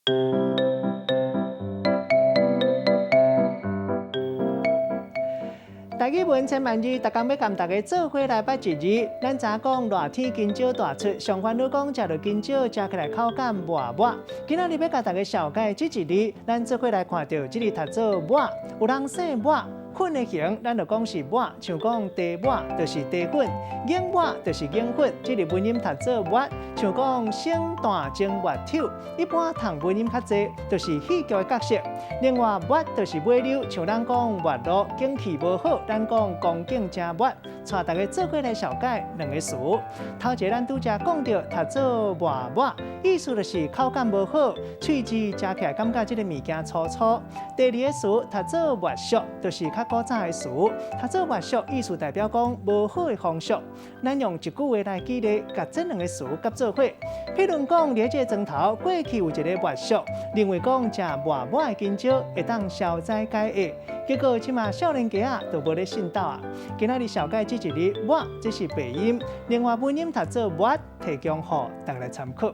台語文千萬字，逐工欲共大家做伙來捌一字。咱知影講熱天香蕉大出，相反你講食著香蕉，食起來口感磨磨。今仔日欲共大家紹介這一字，咱做伙來看著這字讀做抹，有人姓抹，粉的形，咱就講是抹，像講茶抹就是茶粉，軟抹就是軟粉。這字文音讀做抹，像講聖誕前抹手。一般讀文音較濟，就是戲劇的角色。另外，抹就是尾溜，像咱講抹路，景氣無好，咱講光景誠抹。帶大家做伙來紹介兩个詞。頭一个咱拄才講著讀做磨磨，意思就是口感無好，喙齒食起來感覺這个物件粗粗。第二个詞讀做抹俗，就是較古早的詞，讀做抹俗，意思代表講無好的風俗。咱用一句話來舉例，共這兩个詞結做伙。譬如講，佇這个莊頭過去有一个抹俗，認為講食磨磨的香蕉會當消災解厄。結果這馬少年家仔都無咧信斗啊！今仔日紹介這一字抹，這是白音，另外文音讀做抹，提供予大家來參考。